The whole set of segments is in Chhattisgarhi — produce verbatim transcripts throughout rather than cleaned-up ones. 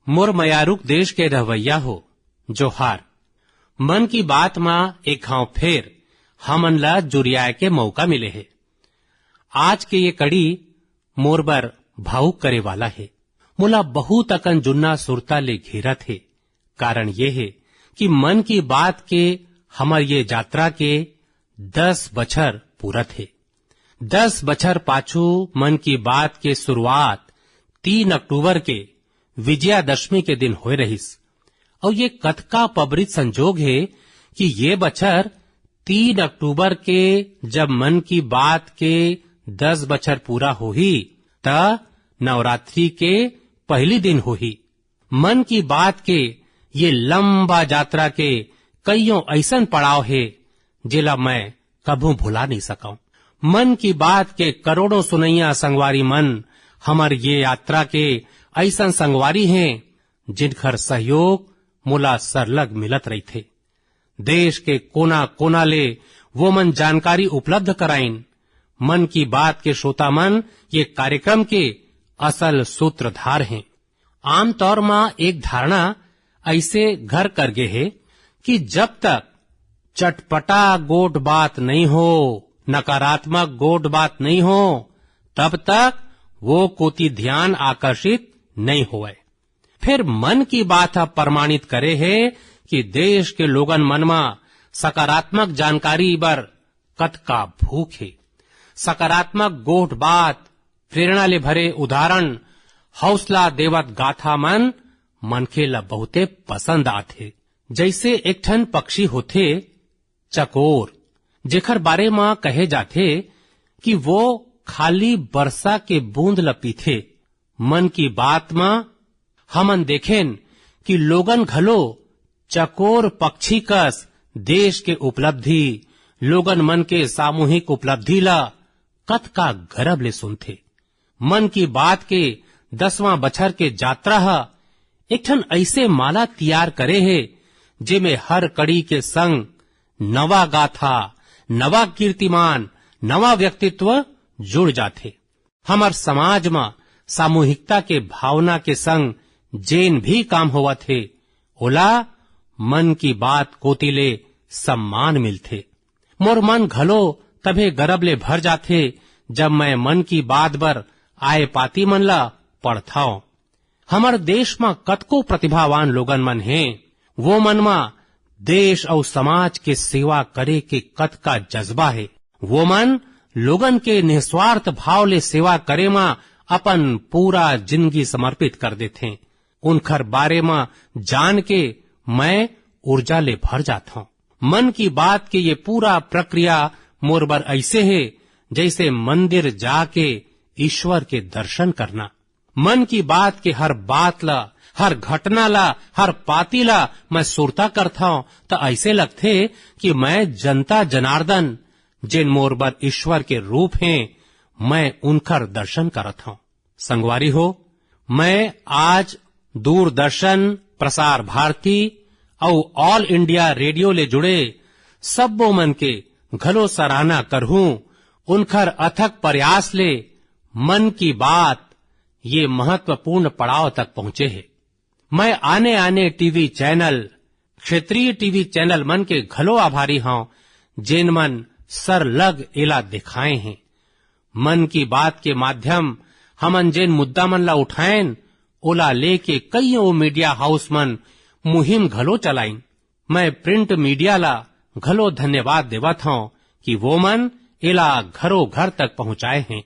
मोर मयारुक देश के रहवैया हो, जोहार। मन की बात म एक घांव फेर हमन ला जुरियाए के मौका मिले हे। आज के ये कड़ी मोर बर भावुक करे वाला हे। मोला बहुत अकन जुन्ना सुरता ले घेरत हे। कारण ये हे कि मन की बात के हमर ये यात्रा के दस बछर पूरत हे। दस बछर पाछू मन की बात के शुरुआत तीन अक्टूबर के विजयादशमी के दिन होए रहिस। अउ ये कतका पबरित संजोग हे कि ये बछर तीन अक्टूबर के जब मन की बात के दस बछर पूरा होही, त नवरात्रि के पहली दिन होही। मन की बात के ये लंबा यात्रा के कइयों अइसन पड़ाव हे, जेला मैं कभू भुला नहीं सकंव। मन की बात के करोड़ों सुनइया संगवारी मन हमर ये यात्रा के अइसन संगवारी हें, जिनकर सहयोग मोला सरलग मिलत रहिथे। देश के कोना-कोना ले वो मन जानकारी उपलब्ध कराइन। मन की बात के श्रोता मन ये कार्यक्रम के असल सूत्रधार हें। आमतौर म एक धारणा अइसे घर कर गे हे कि जब तक चटपटा गोठ बात नहीं हो, नकारात्मक गोठ बात नहीं हो, तब तक वो कोती ध्यान आकर्षित नहीं होवय। फिर मन की बात ह प्रमाणित करे हे कि देश के लोगन मन म सकारात्मक जानकारी बर कतका भूख हे। सकारात्मक गोठ बात, प्रेरणा ले भरे उदाहरण, हौसला देवत गाथा मन मनखे ल बहुते पसंद आथे। जइसे एक ठन पक्षी होथे चकोर, जेखर बारे म कहे जाथे कि वो खाली बरसा के बूंद ल पीथे। मन की बात म हमन देखेन कि लोगन घलो चकोर पक्षी कस देश के उपलब्धि, लोगन मन के सामूहिक उपलब्धि ल कतका गरब ले सुनथे। मन की बात के दसवां बछर के यात्रा ह एक ठन अइसे माला तियार करे हे, जेमे हर कड़ी के संग नवा गाथा, नवा कीर्तिमान, नवा व्यक्तित्व जुड़ जाथे। हमर समाज म सामूहिकता के भावना के संग जेन भी काम होवत हे, ओला मन की बात कोति ले सम्मान मिलथे। मोर मन घलो तभे गरब ले भर जाथे, जब मैं मन की बात बर आए पाती मन ला पढ़थंव। हमर देश म कतको प्रतिभावान लोगन मन हें, वो मन म देश अउ समाज के सेवा करे के कतका जज्बा हे। वो मन लोगन के निस्वार्थ भाव ले सेवा करे म अपन पूरा जिनगी समर्पित कर देथें। उनखर बारे म जान के मैं ऊर्जा ले भर जाथंव। मन की बात के ये पूरा प्रक्रिया मोर बर अइसे हे, जइसे मंदिर जाके ईश्वर के दर्शन करना। मन की बात के हर बात ला, हर घटना ला, हर पाती ला मैं सुरता करथंव, त अइसे लगथे कि मैं जनता जनार्दन, जेन मोर बर ईश्वर के रूप हें, मैं उनखर दर्शन करत हंव। संगवारी हो, मैं आज दूरदर्शन, प्रसार भारती अउ ऑल इंडिया रेडियो ले जुड़े सब्बो मन के घलो सराहना करहूं। उनखर अथक प्रयास ले मन की बात ये महत्वपूर्ण पड़ाव तक पहुंचे हे। मैं आने-आने टीवी चैनल, क्षेत्रीय टीवी चैनल मन के घलो आभारी हंव, जेन मन सरलग एला दिखाए हें। मन की बात के माध्यम हमन जेन मुद्दा मन ला उठाएन, ओला लेके कइयों मीडिया हाउस मन मुहिम घलो चलाइन। मैं प्रिंट मीडिया ला घलो धन्यवाद देवत हंव कि वो मन एला घरो घर तक पहुंचाए हें।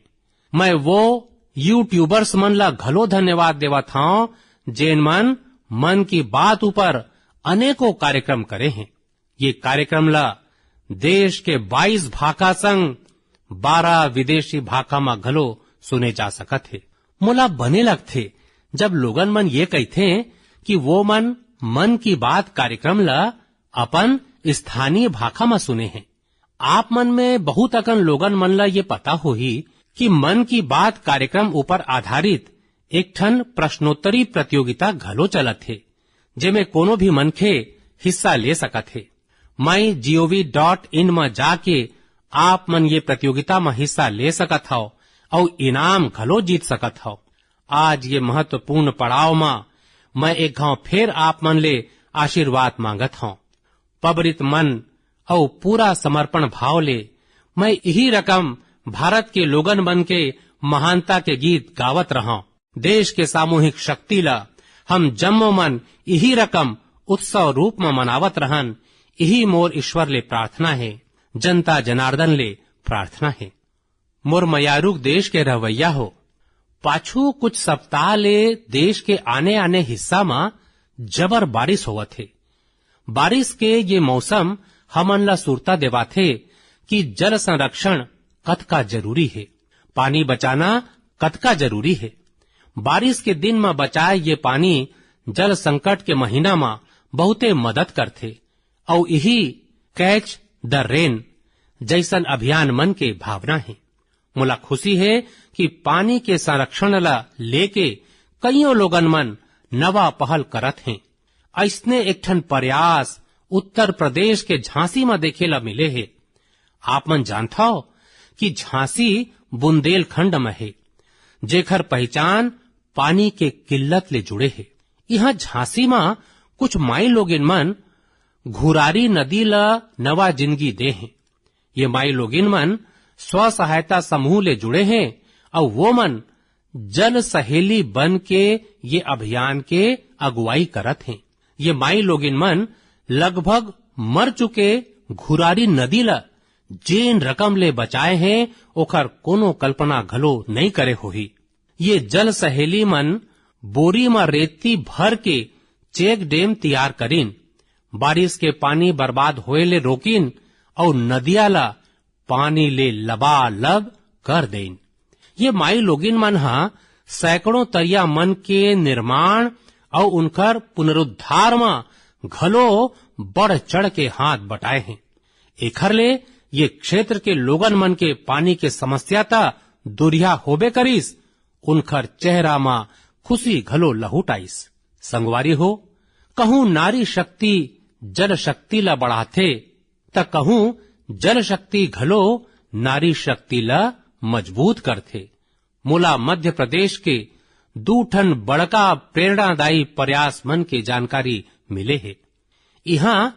मैं वो यूट्यूबर्स मन ला घलो धन्यवाद देवत हंव, जेन मन मन की बात ऊपर अनेकों कार्यक्रम करे हें। ये कार्यक्रम ला देश के बाईस भाखा संग बारह विदेशी भाखा म घलो सुने जा सकत हे। मोला बने लगथे, जब लोगन मन ये कहिथें कि वो मन मन की बात कार्यक्रम ला अपन स्थानीय भाखा म सुने हें। आप मन में बहुत अकन लोगन मन ला ये पता होही कि मन की बात कार्यक्रम ऊपर आधारित एक ठन प्रश्नोत्तरी प्रतियोगिता घलो चलत हे, जेमे कोनो भी मनखे हिस्सा ले सकत हे। माई जीओवी डॉट इन म जाके आप मन ये प्रतियोगिता म हिस्सा ले सकत हव अउ इनाम घलो जीत सकत हव। आज ये महत्वपूर्ण पड़ाव म मैं एक घांव फेर आप मन ले आशीर्वाद मांगत हौं। पबरित मन अउ पूरा समर्पण भाव ले मैं इही रकम भारत के लोगन मन के महानता के गीत गावत रहौं। देश के सामूहिक शक्ति ला हम जम्मो मन इही रकम उत्सव रूप म मनावत रहन, इही मोर ईश्वर ले प्रार्थना हे, जनता जनार्दन ले प्रार्थना हे। मोर मयारुक देश के रहवैया हो, पाछू कुछ सप्ताह ले देश के आने-आने हिस्सा म जबर बारिश होवत हे। बारिश के ये मौसम हमन ला सुरता देवाथे कि जल संरक्षण कतका जरूरी हे, पानी बचाना कतका जरूरी हे। बारिश के दिन म बचाए ये पानी जल संकट के महीना म बहुते मदद करथे। अउ इही कैच द रेन जैसन अभियान मन के भावना हे। मोला खुशी हे कि पानी के संरक्षण ला लेके कइयों लोगन मन नवा पहल करत हें। अइसने एक ठन प्रयास उत्तर प्रदेश के झांसी म देखे ला मिले हे। आप मन जानथव कि झांसी बुंदेलखंड म हे, जेखर पहचान पानी के किल्लत ले जुड़े हे। इहां झांसी म कुछ माई लोगिन मन घुरारी नदी ला नवा जिंदगी दे हें। ये माई लोगिन मन स्व सहायता समूह ले जुड़े हें अउ वो मन जल सहेली बन के ये अभियान के अगुवाई करत हें। ये माई लोगिन मन लगभग मर चुके घुरारी नदी ला जेन रकम ले बचाए हें, ओखर कोनो कल्पना घलो नइ करे होही। ये जल सहेली मन बोरी म रेती भर के चेक डैम तियार करिन। बारिश के पानी बर्बाद होए ले रोकिन अउ नदिया ला पानी ले लबालब कर देन। ये माई लोगिन मन ह सैकड़ों तरिया मन के निर्माण अउ उनकर पुनरुद्धार म घलो बढ़ चढ़ के हाथ बटाए हें। एखर ले ये क्षेत्र के लोगन मन के पानी के समस्या त दुरिहा होबे करिस, उनखर चेहरा म खुशी घलो लहुट आइस। संगवारी हो, कहूं नारी शक्ति जल शक्ति ला बढ़ाथे, त कहूं जल शक्ति घलो नारी शक्ति ला मजबूत करथे। मोला मध्य प्रदेश के दू ठन बड़का प्रेरणादायी प्रयास मन के जानकारी मिले हे। इहां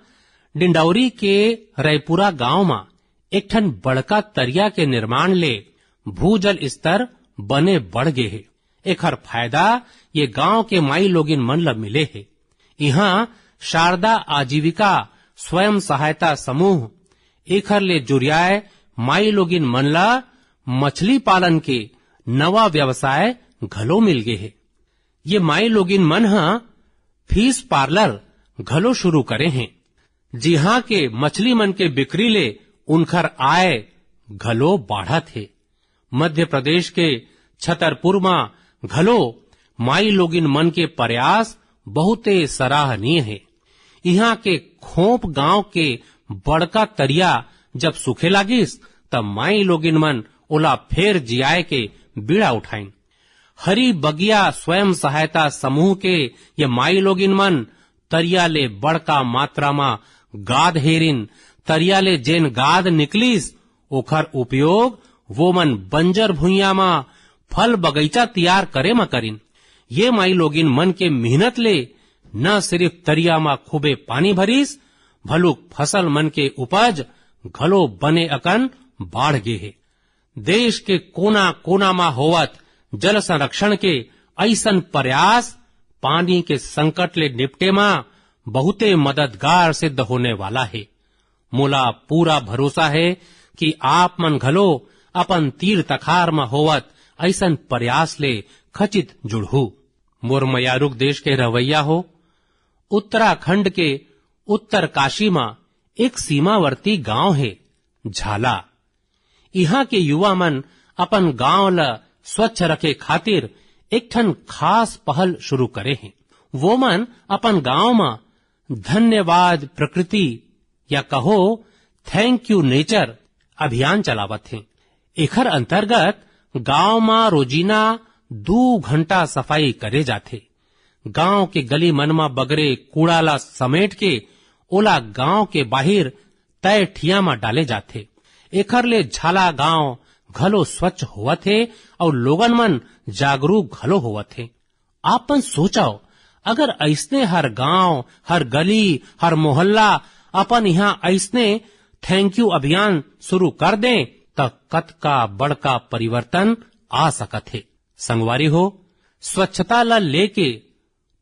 डिंडौरी के रैपुरा गांव म एक ठन बड़का तरिया के निर्माण ले भूजल स्तर बने बढ़ गे हे। एखर फायदा ये गांव के माई लोगिन मन ल मिले हे। इहां शारदा आजीविका स्वयं सहायता समूह एखर ले जुरियाए माई लोगिन मन ल मछली पालन के नवा व्यवसाय घलो मिल गे हे। ये माई लोगिन मन ह फिश पार्लर घलो शुरू करे हें, जिहां के मछली मन के बिक्री ले उनखर आय घलो बाढ़त हे। मध्य प्रदेश के छतरपुर म घलो माई लोगिन मन के प्रयास बहुते सराहनीय हे। इहां के खोप गांव के बड़का तरिया जब सूखे लागिस, त माई लोगिन मन ओला फेर जियाए के बीड़ा उठाइन। हरी बगिया स्वयं सहायता समूह के ये माई लोगिन मन तरिया ले बड़का मात्रा म गाद हेरिन। तरिया ले जेन गाद निकलिस, ओखर उपयोग वो मन बंजर भुइयां म फल बगैचा तियार करे म करिन। ये माई लोगिन मन के मेहनत ले न सिरिफ तरिया म खूबे पानी भरिस, भलुक फसल मन के उपज घलो बने अकन बाढ़ गे हे। देश के कोना-कोना म होवत जल संरक्षण के अइसन प्रयास पानी के संकट ले निपटे म बहुते मददगार सिद्ध होने वाला हे। मोला पूरा भरोसा हे कि आप मन घलो अपन तीर तखार म होवत अइसन प्रयास ले खचित जुड़हू। मोर मयारुक देश के रहवैया हो, उत्तराखंड के उत्तरकाशी म एक सीमावर्ती गांव हे झाला। इहां के युवा मन अपन गांव ल स्वच्छ रखे खातिर एक ठन खास पहल शुरू करे हें। वो मन अपन गांव म धन्यवाद प्रकृति या कहो थैंक यू नेचर अभियान चलावत हें। एखर अंतर्गत गांव म रोजीना दू घंटा सफाई करे जाथे। गांव के गली मन म बगरे कूड़ा ला समेट के ओला गांव के बाहिर तय ठिया म डाले जाथे। एखर ले झाला गांव घलो स्वच्छ होवत हे अउ लोगन मन जागरूक घलो होवत हे। आप मन सोचव, अगर अइसने हर गांव, हर गली, हर मोहल्ला अपन इहां अइसने thank you अभियान शुरू कर दें, त कतका बड़का परिवर्तन आ सकत हे। संगवारी हो, स्वच्छता ल लेके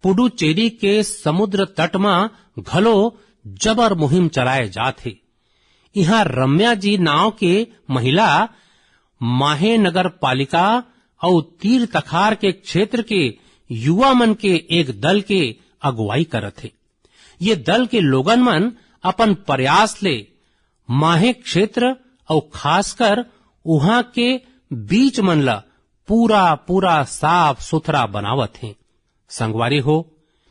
पुडुचेरी के समुद्र तट म घलो जबर मुहिम चलाए जात हे। इहां रम्या जी नांव के महिला माहे नगर पालिका अउ तीर तखार के क्षेत्र के युवा मन के एक दल के अगुवाई करत हे। ये दल के लोगन मन अपन प्रयास ले माहे क्षेत्र अउ खासकर उहां के बीच मन ल पूरा पूरा साफ सुथरा बनावत हे। संगवारी हो,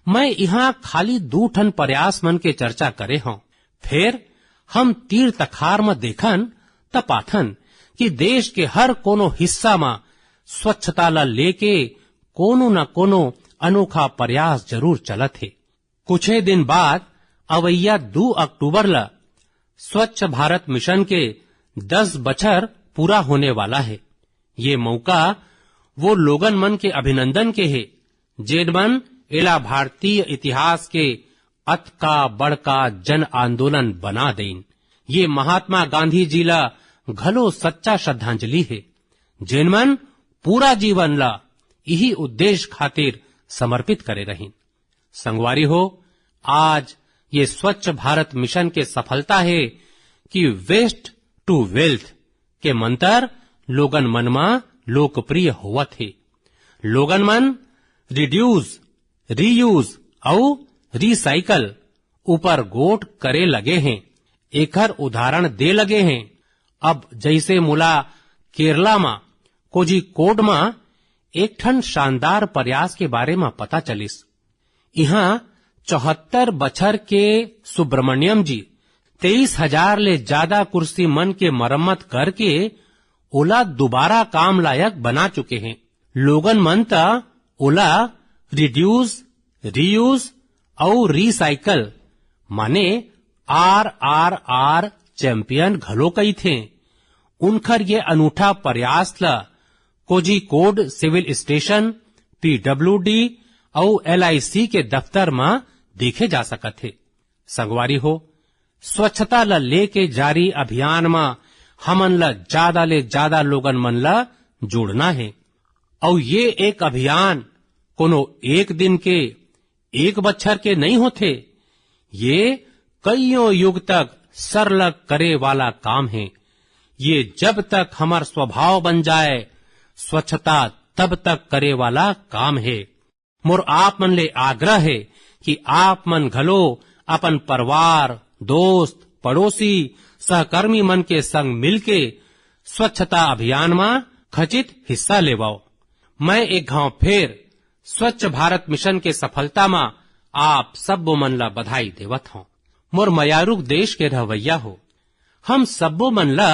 मैं इहां खाली दू ठन प्रयास मन के चर्चा करे हंव, फेर हम तीर तखार म देखन त पाथन कि देश के हर कोनो हिस्सा म स्वच्छता ल लेके कोनो न कोनो अनोखा प्रयास जरूर चलत हे। कुछे दिन बाद अवइया दू अक्टूबर ल स्वच्छ भारत मिशन के दस बछर पूरा होने वाला हे। ये मौका वो लोगन मन के अभिनंदन के हे, जेन मन एला भारतीय इतिहास के अतका बड़का जन आंदोलन बना देइन। ये महात्मा गांधी जी ला घलो सच्चा श्रद्धांजलि हे, जेन मन पूरा जीवन ला इही उद्देश्य खातिर समर्पित करे रहिन। संगवारी हो, आज ये स्वच्छ भारत मिशन के सफलता हे कि waste to wealth के मंत्र लोगन मन म लोकप्रिय होवत हे। लोगन मन reduce, reuse अउ recycle ऊपर गोठ करे लगे हें। एखर उदाहरण दे लगे हें। अब जइसे मोला केरला म कोझिकोड म एक ठन शानदार प्रयास के बारे म पता चलिस। इहां चौहत्तर बछर के सुब्रमण्यम जी तेईस हजार ले जादा कुर्सी मन के मरम्मत करके ओला दोबारा काम लायक बना चुके हें। लोगन मन त ओला reduce, reuse अउ recycle माने आरआरआर चैंपियन घलो कहिथें। उनखर ये अनूठा प्रयास ल कोझिकोड सिविल स्टेशन, पीडब्ल्यूडी अउ एलआईसी के दफ्तर म देखे जा सकत हे। संगवारी हो, स्वच्छता ल लेके जारी अभियान म हमन ल जादा ले जादा लोगन मन ल जोड़ना हे। अउ ये एक अभियान कोनो एक दिन के, एक बच्छर के नइ होथे। ये कइयों युग तक सरलग करे वाला काम हे। ये जब तक हमर स्वभाव बन जाए, स्वच्छता तब तक करे वाला काम हे। मोर आप मन ले आग्रह हे कि आप मन घलो अपन परिवार, दोस्त, पड़ोसी, सहकर्मी मन के संग मिलके स्वच्छता अभियान म खचित हिस्सा लेवव। मैं एक घांव फेर स्वच्छ भारत मिशन के सफलता म आप सब्बो मन ला बधाई देवत हंव। मोर मयारुक देश के रहवइया हो, हम सब्बो मन ला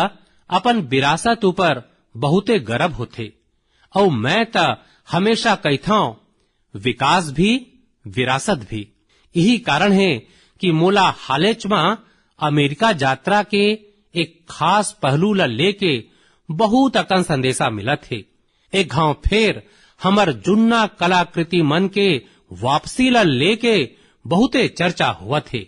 अपन विरासत ऊपर बहुते गर्व होथे। अउ मैं त हमेशा कहिथंव, विकास भी, विरासत भी। इही कारण हे कि मोला हालेच म अमेरिका यात्रा के एक खास पहलू ल लेके बहुत अकन संदेशा मिलत हे। एक घांव फेर हमर जुन्ना कलाकृति मन के वापसी ल लेके बहुते चर्चा होवत हे।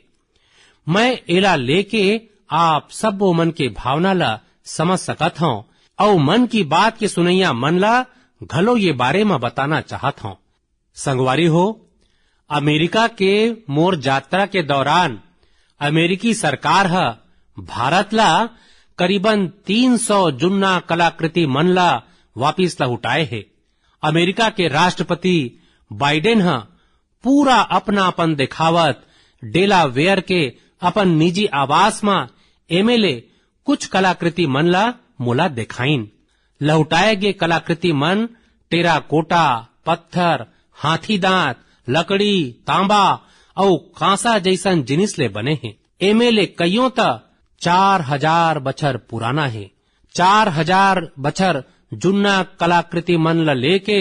मैं एला लेके आप सब्बो मन के भावना ल समझ सकत हंव, अउ मन की बात के सुनइया मन ल घलो ये बारे म बताना चाहत हंव। संगवारी हो, अमेरिका के मोर यात्रा के दौरान अमेरिकी सरकार ह भारत ला करीबन तीन सौ जुन्ना कलाकृति मन ला वापिस लहुटाए हे। अमेरिका के राष्ट्रपति बाइडेन ह पूरा अपनापन देखावत डेलावेयर के अपन निजी आवास म एमेले कुछ कलाकृति मन ला मोला देखाइन। लहुटाए गे कलाकृति मन टेराकोटा, पत्थर, हाथी दांत, लकड़ी, तांबा अउ कांसा जइसन जिनिस ले बने हे। एमेले कइयों त चार हजार बछर पुराना हे। चार हजार बछर जुन्ना कलाकृति मन ल लेके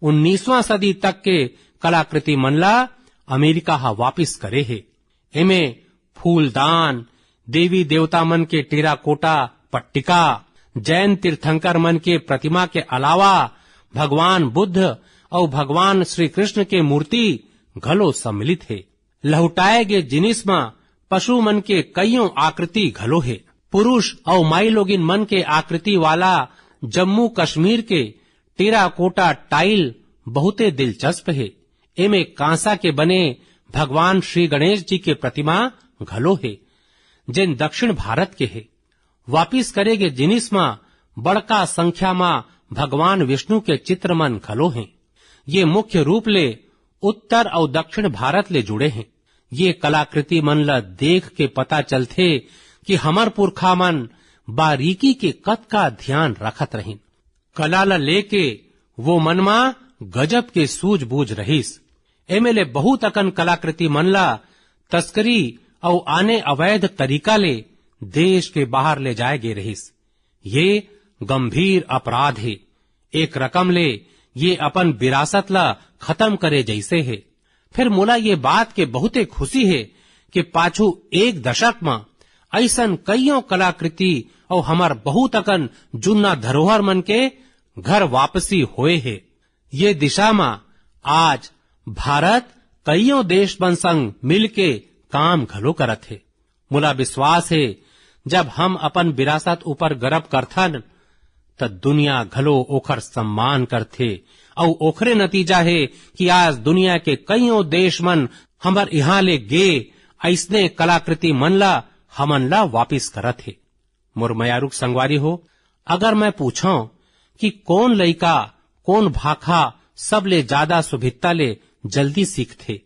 उन्नीसवां सदी तक के कलाकृति मन ल अमेरिका ह वापिस करे हे। एमे फूलदान, देवी देवता मन के टेराकोटा पट्टिका, जैन तीर्थंकर मन के प्रतिमा के अलावा भगवान बुद्ध अउ भगवान श्री कृष्ण के मूर्ति घलो सम्मिलित हे। लहुटाए गे जिनिस म पशु मन के कइयों आकृति घलो हे। पुरुष अउ माईलोगिन मन के आकृति वाला जम्मू कश्मीर के टेराकोटा टाइल बहुते दिलचस्प हे। एमे कांसा के बने भगवान श्री गणेश जी के प्रतिमा घलो हे, जेन दक्षिण भारत के हे। वापिस करे गे जिनिस म बड़का संख्या म भगवान विष्णु के चित्र मन घलो हें। ये मुख्य रूप ले उत्तर अउ दक्षिण भारत ले जुड़े हें। ये कलाकृति मन ल देख के पता चलथे कि हमर पुरखा मन बारीकी के कतका ध्यान रखत रहिन। कला ल लेके वो मन म गजब के सूझबूझ रहिस। एमे ले बहुत अकन कलाकृति मन ल तस्करी अउ आने अवैध तरीका ले देश के बाहर ले जाए गे रहिस। ये गंभीर अपराध हे। एक रकम ले ये अपन विरासत ल खतम करे जइसे हे। फिर मोला ये बात के बहुते खुशी हे कि पाछू एक दशक म अइसन कइयों कलाकृति अउ हमर बहुत अकन जुन्ना धरोहर मन के घर वापसी होए हे। ये दिशा म आज भारत कइयों देश मन संग मिलके काम घलो करत हे। मोला विश्वास हे, जब हम अपन विरासत ऊपर गर्व करथन, त दुनिया घलो ओखर सम्मान करथे, अउ ओखरे नतीजा हे कि आज दुनिया के कइयों देश मन हमर इहां ले गे अइसने कलाकृति मन ला हमन ला वापिस करत हे। मोर मयारुक संगवारी हो, अगर मैं पूछंव कि कोन लइका कोन भाखा सबले जादा सुभिता ले जल्दी सीखथे,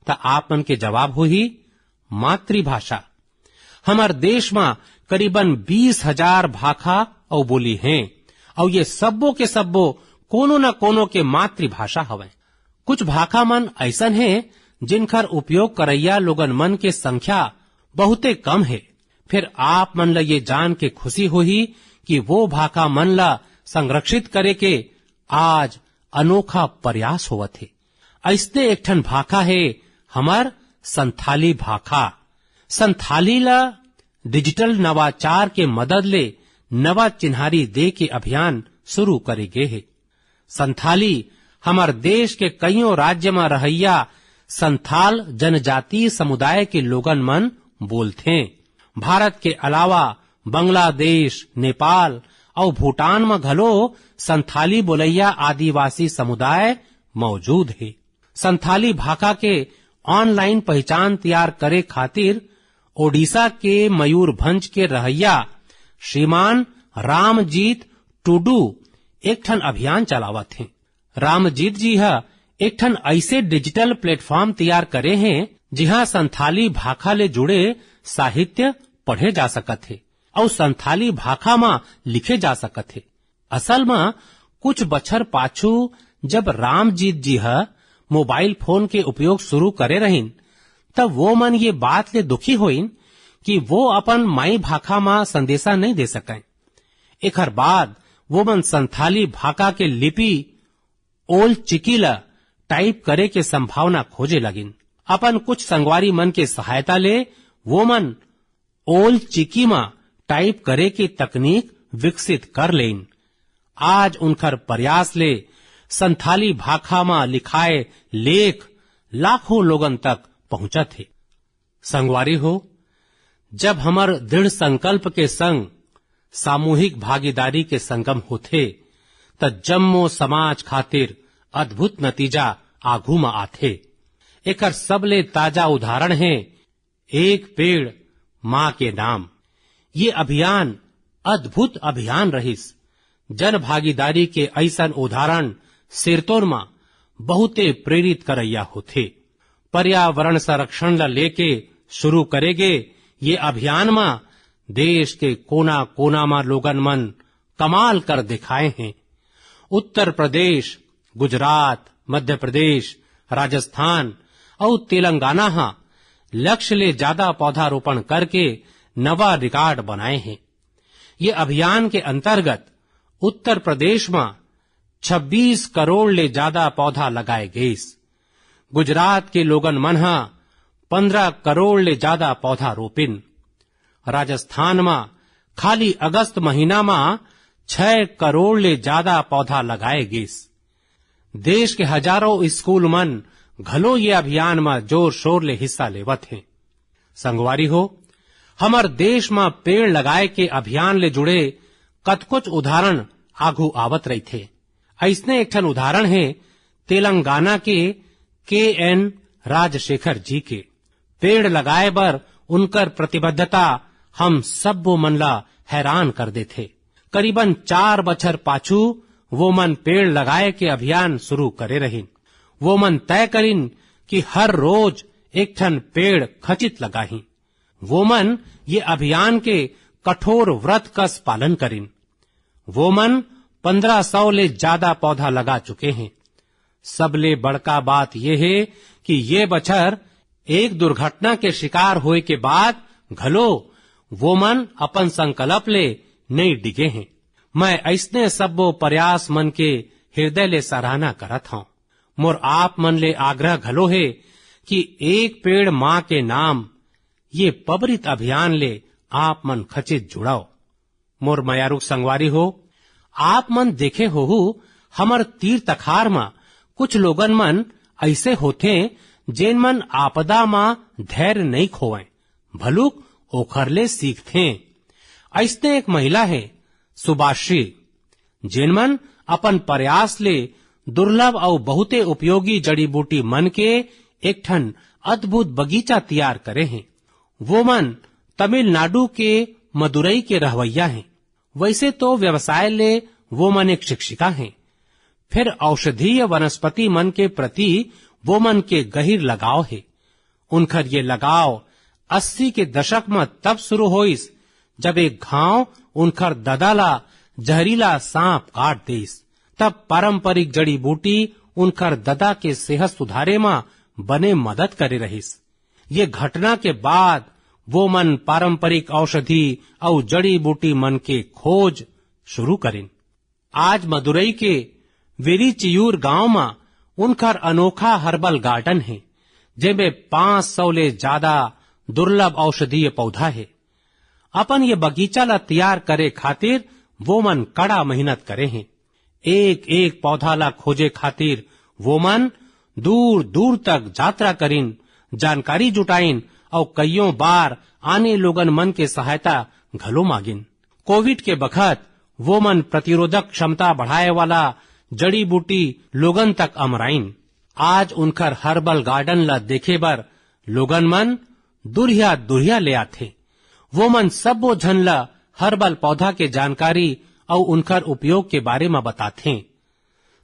त आप मन के जवाब होही मातृभाषा। हमर देश म करीबन बीस हजार भाखा अउ बोली हें, अउ ये सब्बो के सब्बो कोनो न कोनो के मातृभाषा हवय। कुछ भाखा मन अइसन हे, जिनखर उपयोग करइया लोगन मन के संख्या बहुते कम हे। फिर आप मन ल ये जान के खुशी होही कि वो भाखा मन ल संरक्षित करे के आज अनोखा प्रयास होवत हे। अइसने एक ठन भाखा हे हमर संथाली भाखा। संथाली ल डिजिटल नवाचार के मदद ले नवा चिन्हारी दे के अभियान शुरू करे गे हे। संथाली हमर देश के कइयों राज्य म रहइया संथाल जनजातीय समुदाय के लोगन मन बोलथें। भारत के अलावा बांग्लादेश, नेपाल अउ भूटान म घलो संथाली बोलइया आदिवासी समुदाय मौजूद हे। संथाली भाखा के ऑनलाइन पहिचान तियार करे खातिर ओडिशा के मयूरभंज के रहइया श्रीमान रामजीत टुडू एक ठन अभियान चलावत हें। रामजीत जी ह एक ठन अइसे डिजिटल प्लेटफॉर्म तियार करे हें, जिहां संथाली भाखा ले जुड़े साहित्य पढ़े जा सकत हे अउ संथाली भाखा म लिखे जा सकत हे। असल म कुछ बछर पाछू जब रामजीत जी ह मोबाइल फोन के उपयोग शुरू करे रहिन, त वो मन ये बात ले दुखी होइन कि वो अपन माई भाखा म संदेशा नइ दे सकय। एखर बाद वो मन संथाली भाखा के लिपि ओल चिकी ल टाइप करे के संभावना खोजे लगिन। अपन कुछ संगवारी मन के सहायता ले वो मन ओल चिकी म टाइप करे के तकनीक विकसित कर लेइन। आज उनखर प्रयास ले संथाली भाखा म लिखाए लेख लाखों लोगन तक पहुंचत हे। संगवारी हो, जब हमर दृढ़ संकल्प के संग सामूहिक भागीदारी के संगम होथे, त जम्मो समाज खातिर अद्भुत नतीजा आघू म आथे। एकर सबले ताजा उदाहरण हे एक पेड़ मां के नाम। ये अभियान अद्भुत अभियान रहिस। जन भागीदारी के अइसन उदाहरण सिरतोन म बहुते प्रेरित करइया होथे। पर्यावरण संरक्षण ल लेके शुरू करे गे ये अभियान म देश के कोना-कोना म लोगन मन कमाल कर दिखाए हें। उत्तर प्रदेश, गुजरात, मध्य प्रदेश, राजस्थान अउ तेलंगाना ह लक्ष्य ले जादा पौधारोपण करके नवा रिकॉर्ड बनाए हें। ये अभियान के अंतर्गत उत्तर प्रदेश म छब्बीस करोड़ ले जादा पौधा लगाए गइस। गुजरात के लोगन मन ह पंद्रह करोड़ ले जादा पौधा रोपिन। राजस्थान म खाली अगस्त महीना म छह करोड़ ले जादा पौधा लगाए गइस। देश के हजारों स्कूल मन घलो ये अभियान म जोर शोर ले हिस्सा लेवत हे। संगवारी हो, हमर देश म पेड़ लगाए के अभियान ले जुड़े कतकोच उदाहरण आघू आवत रहिथे। अइसने एक ठन उदाहरण हे तेलंगाना के के एन राजशेखर जी के। पेड़ लगाए बर उनकर प्रतिबद्धता हम सब्बो मन ला हैरान कर देथे। करीबन चार बछर पाछू वो मन पेड़ लगाए के अभियान शुरू करे रहिन। वो मन तय करिन कि हर रोज एक ठन पेड़ खचित लगाही। वो मन ये अभियान के कठोर व्रत कस पालन करिन। वो मन पन्द्रह सौ ले ज्यादा पौधा लगा चुके हें। सबले बड़का बात ये हे कि ये बछर एक दुर्घटना के शिकार होए के बाद घलो वो मन अपन संकल्प ले नइ डिगे हें। मैं अइसने सब्बो प्रयास मन के हृदय ले सराहना करत हौं। मोर आप मन ले आग्रह घलो हे कि एक पेड़ मां के नाम ये पबरित अभियान ले आप मन खचित जुड़व। मोर मयारुक संगवारी हो, आप मन देखे होहू, हमर तीर तखार म कुछ लोगन मन अइसे होथे, जेन मन आपदा म धैर्य नइ खोवंय, भलुक ओखर ले सीखथें। अइसने एक महिला हे सुभाश्री, जेन मन अपन प्रयास ले दुर्लभ अउ बहुते उपयोगी जड़ी-बूटी मन के एक ठन अद्भुत बगीचा तियार करे हें। वो मन तमिलनाडु के मदुरई के रहवइया हें। वइसे तो व्यवसाय ले वो मन एक शिक्षिका हें, फेर औषधीय वनस्पति मन के प्रति वो मन के गहिर लगाव हे। उनखर ये लगाव अस्सी के दशक म तब शुरू होइस, जब एक घांव उनखर ददा ला जहरीला सांप काट देइस। तब पारंपरिक जड़ी-बूटी उनखर ददा के सेहत सुधारे म बने मदद करे रहिस। ये घटना के बाद वो मन पारंपरिक औषधि अउ जड़ी-बूटी मन के खोज शुरू करिन। आज मदुरई के वेरीचियूर गांव म उनखर अनोखा herbal garden हे, जेमे पांच सौ ले ज्यादा दुर्लभ औषधीय पौधा हे। अपन ये बगीचा ला तियार करे खातिर वो मन कड़ा मेहनत करे हें। एक-एक पौधा ला खोजे खातिर वो मन दूर-दूर तक यात्रा करिन, जानकारी जुटाइन अउ कइयों बार आने लोगन मन के सहायता घलो मांगिन। कोविड के बखत वो मन प्रतिरोधक क्षमता बढ़ाए वाला जड़ी-बूटी लोगन तक अमराइन। आज उनखर herbal garden ला देखे बर लोगन मन दुरिहा-दुरिहा ले आथे। वो मन सब्बो झन ला herbal पौधा के जानकारी अउ उनखर उपयोग के बारे म बताथें।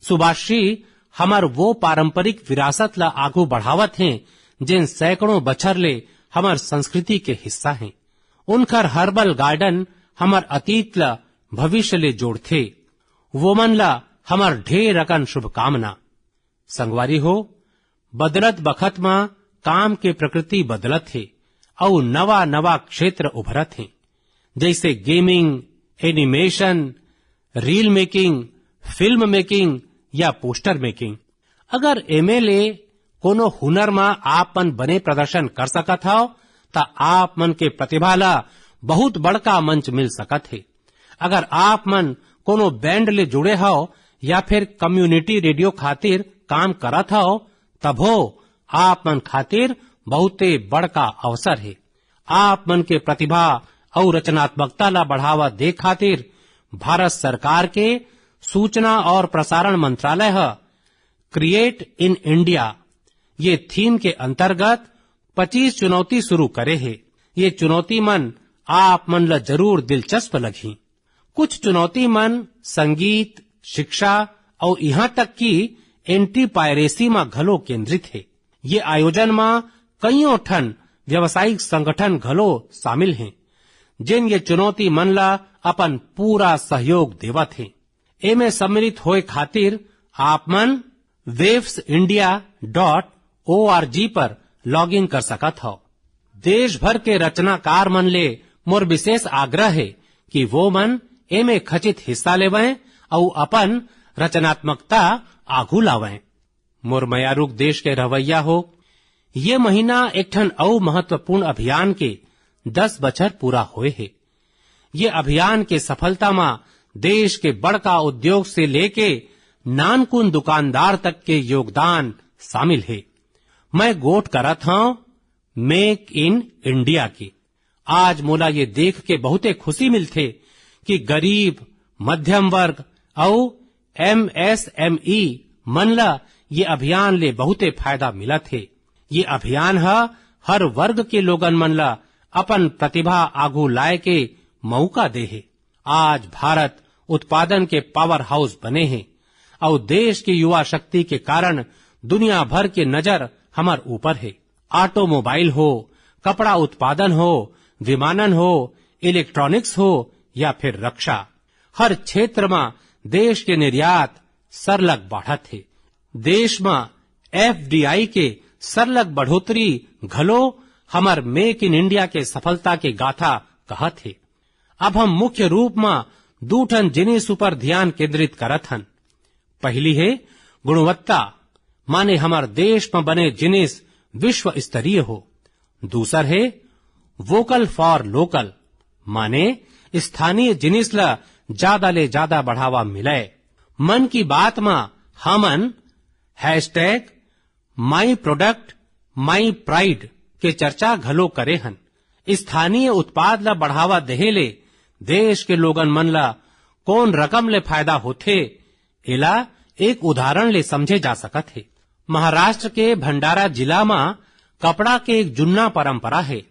सुभाश्री हमर वो पारंपरिक विरासत ला आगू बढ़ावत हें, जेन सैकड़ों बछर ले हमर संस्कृति के हिस्सा हें। उनखर herbal garden हमर अतीत ला भविष्य ले जोड़थे। वो मन ला हमर ढेर अकन शुभकामना। संगवारी हो, बदलत बखत म काम के प्रकृति बदलत हे अउ नवा-नवा क्षेत्र उभरत हे, जइसे gaming, animation, reel making, film making या poster making। अगर एमे ले कोनो हुनर म आप मन बने प्रदर्शन कर सकत हव, त आप मन के प्रतिभा ला बहुत बड़का मंच मिल सकत हे। अगर आप मन कोनो band ले जुड़े हव या फिर community radio खातिर काम करत हव, तभो आप मन खातिर बहुते बड़का अवसर हे। आप मन के प्रतिभा अउ रचनात्मकता ला बढ़ावा दे खातिर भारत सरकार के सूचना और प्रसारण मंत्रालय ह Create in India ये theme के अंतर्गत पच्चीस चुनौती शुरू करे हे। ये चुनौती मन आप मन ला जरूर दिलचस्प लगही। कुछ चुनौती मन संगीत, शिक्षा अउ इहां तक कि anti piracy म घलो केंद्रित हे। ये आयोजन म कइयों ठन व्यावसायिक संगठन घलो शामिल हें, जेन ये चुनौती मन ला अपन पूरा सहयोग देवत हें। एमे सम्मिलित होए खातिर आप मन waves india dot org पर log in कर सकत हव। देश भर के रचनाकार मन ले मोर विशेष आग्रह हे कि वो मन एमे खचित हिस्सा लेवंय अउ अपन रचनात्मकता आघू लावंय। मोर मयारुक देश के रहवैया हो, ये महीना एक ठन अउ महत्वपूर्ण अभियान के दस बछर पूरा होए हे। ये अभियान के सफलता म देश के बड़का उद्योग से लेके नानकुन दुकानदार तक के योगदान शामिल हे। मैं गोठ करत हंव मेक इन इंडिया के। आज मोला ये देख के बहुते खुशी मिलथे कि गरीब, मध्यम वर्ग अउ एमएसएमई मन ला ये अभियान ले बहुते फायदा मिलत हे। ये अभियान ह हर वर्ग के लोगन मन ला अपन प्रतिभा आगू लाए के मौका दे हे। आज भारत उत्पादन के पावर हाउस बने हे अउ देश के युवा शक्ति के कारण दुनिया भर के नजर हमर ऊपर हे। ऑटोमोबाइल हो, कपड़ा उत्पादन हो, विमानन हो, इलेक्ट्रॉनिक्स हो या फिर रक्षा, हर क्षेत्र म देश के निर्यात सरलग बाढ़त हे। देश म एफडीआई के सरलग बढ़ोतरी घलो हमर मेक इन इंडिया के सफलता के गाथा कहत हे। अब हम मुख्य रूप म दू ठन जिनिस ऊपर ध्यान केंद्रित करत हन। पहली हे गुणवत्ता, माने हमर देश म बने जिनिस विश्व स्तरीय हो। दूसर हे वोकल फॉर लोकल, माने स्थानीय जिनिस ल ज्यादा ले ज्यादा बढ़ावा मिलय। मन की बात म हमन hashtag my product my pride के चर्चा घलो करे हन। स्थानीय उत्पाद ला बढ़ावा देहे ले देश के लोगन मन ला कौन रकम ले फायदा होथे, एला एक उदाहरण ले समझे जा सकत हे। महाराष्ट्र के भंडारा जिला म कपड़ा के एक जुन्ना परंपरा हे,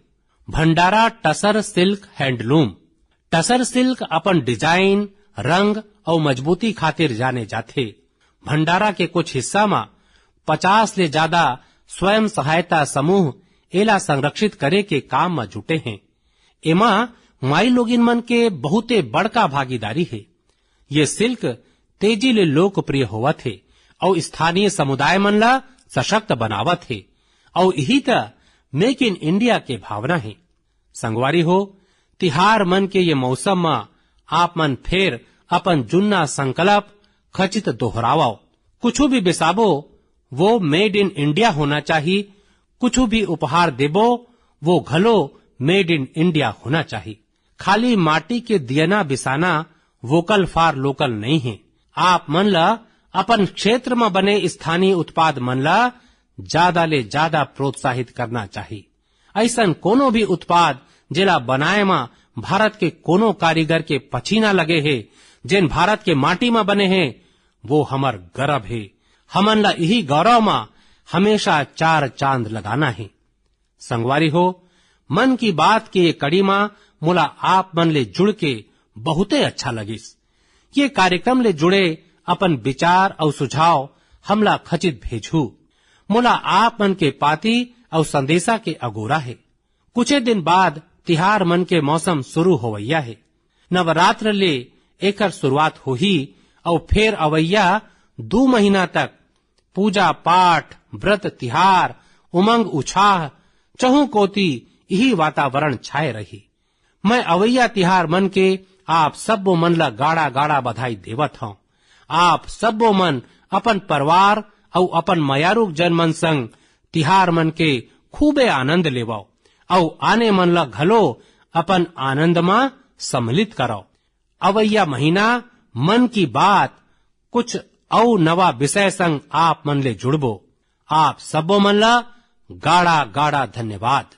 Bhandara tussar silk handloom. Tussar silk अपन डिजाइन, रंग अउ मजबूती खातिर जाने जाथे। भंडारा के कुछ हिस्सा म पचास ले ज्यादा स्वयं सहायता समूह एला संरक्षित करे के काम म जुटे हें। एमा माई लोगिन मन के बहुते बड़का भागीदारी हे। ये सिल्क तेजी ले लोकप्रिय होवत हे अउ स्थानीय समुदाय मन ला सशक्त बनावत हे। अउ इही त मेक इन इंडिया के भावना हे। संगवारी हो, तिहार मन के ये मौसम म आप मन फेर अपन जुन्ना संकल्प खचित दोहरावव। कुछु भी बिसाबो, वो मेड इन इंडिया होना चाही। कुछु भी उपहार देबो, वो घलो मेड इन इंडिया होना चाही। खाली माटी के दियना बिसाना वोकल फॉर लोकल नइ हे। आप मन ल अपन क्षेत्र म बने स्थानीय उत्पाद मन ल ज्यादा ले ज्यादा प्रोत्साहित करना चाही। अइसन कोनो भी उत्पाद जेला बनाए म भारत के कोनो कारीगर के पसीना लगे हे, जेन भारत के माटी म बने हे, वो हमर गरब हे। हमन ल इही गौरव म हमेशा चार चांद लगाना हे। संगवारी हो, मन की बात के ये कड़ी म मोला आप मन ले जुड़ के बहुते अच्छा लगिस। ये कार्यक्रम ले जुड़े अपन विचार अउ सुझाव हमला खचित भेजहू। मोला आप मन के पाती अउ संदेशा के अगोरा हे। कुछे दिन बाद तिहार मन के मौसम शुरू होवइया हे। नवरात्र ले एकर शुरुआत होही अउ फेर अवइया दू महीना तक पूजा पाठ, व्रत तिहार, उमंग उछाह, चहु कोती इही वातावरण छाए रही। मैं अवइया तिहार मन के आप सब्बो मन ल गाड़ा गाड़ा बधाई देवत हंव। आप सब्बो मन अपन परिवार अउ अपन मयारू जन मन संग तिहार मन के खूबे आनंद लेवव अउ आने मन ल घलो अपन आनंद म सम्मिलित करव। अवइया महीना मन की बात कुछ अउ नवा विषय संग आप मन ले जुड़बो। आप सब्बो मन ल गाड़ा गाड़ा धन्यवाद।